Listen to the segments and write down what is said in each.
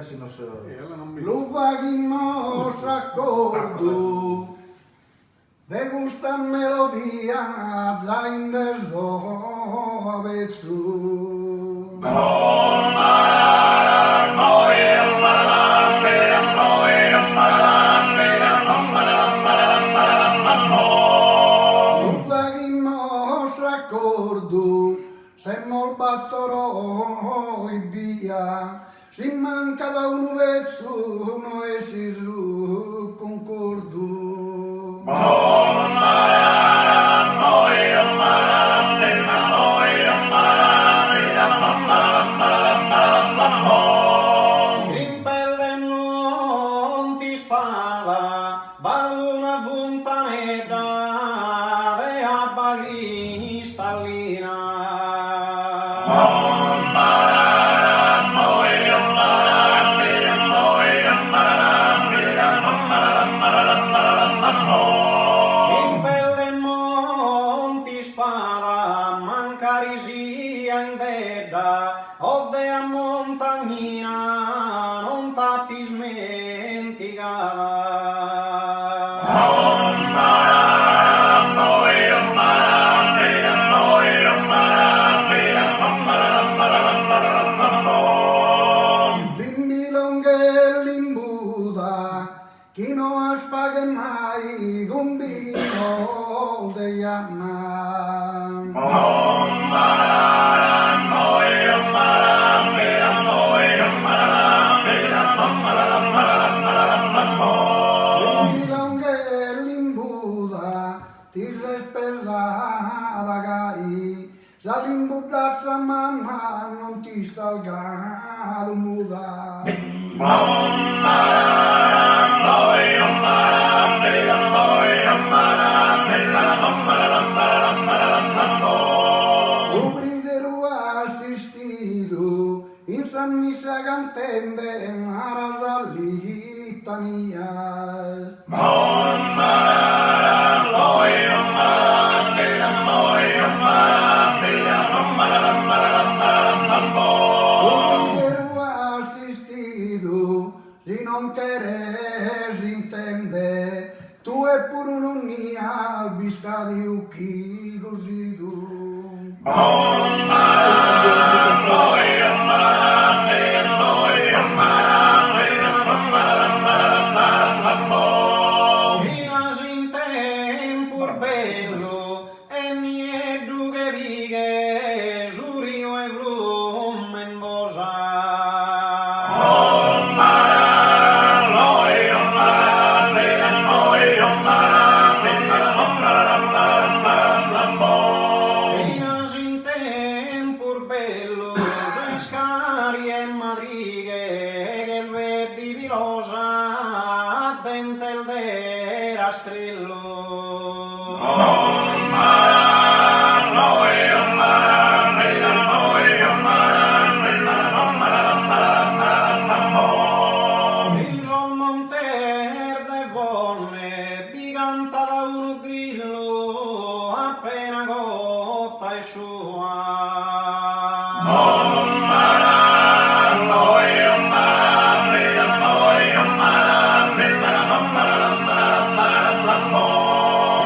Lu faghimos s'acordu de custa melodia zai nde so avetzu. Lu faghimos s'acordu semos batoro ebbia Si mancat unu petzu no essit su cuncordu. In pelle Monte Ispada b'at una funtanedda de abba cristallina. In pelle Monte Ispada mancari sia indedda o de a montagnina non t'ap'ismentigada. Limbi longa e limbuda chi no as paghe mai cun bighinos de janna. Limbi longa e limbuda ti ses pesada gai Sa limbuddatza manna non t'istat galu muda. Su prideru assistidu in sa missa cantende narat sas litanias. Su prideru assistidu si non cheres intender tue puru non nias bistadiu chi cosidu. Finas in tempus bellu e nieddu che pighe su riu 'e Flumendosa. Finas in tempus bellu ses cari e madrighe cherveddi pilosa a dentes de rastrellu. In sos montes de Fonne bi cantat unu grillu appena cotta est s'ua.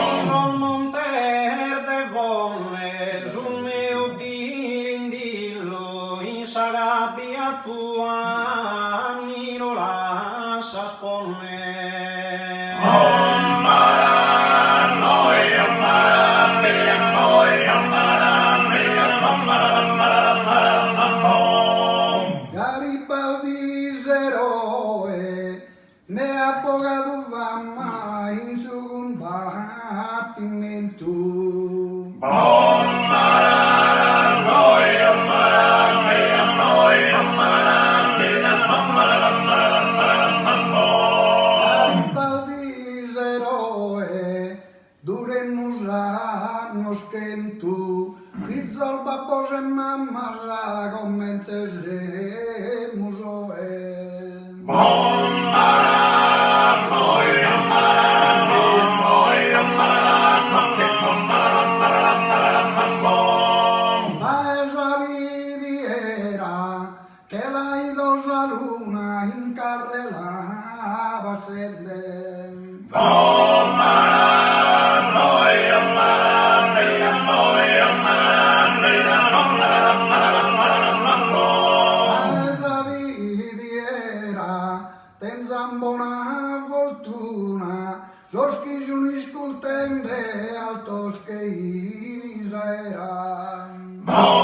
In sos montes de Fonne su meu dirindillu in sa gabbia tua mi lu lassas ponner. Garibaldi s'eroe nde at bogadu fama in su cumbatimentu. Garibaldi s'eroe Duremus annos chentu, fizos babbos e mamas comente semus oe. Dae sa bidiera che la 'ido sa luna. passende. Sa bidiera tenzan bona fortuna sos chi sun iscultende altos che-i s'aera.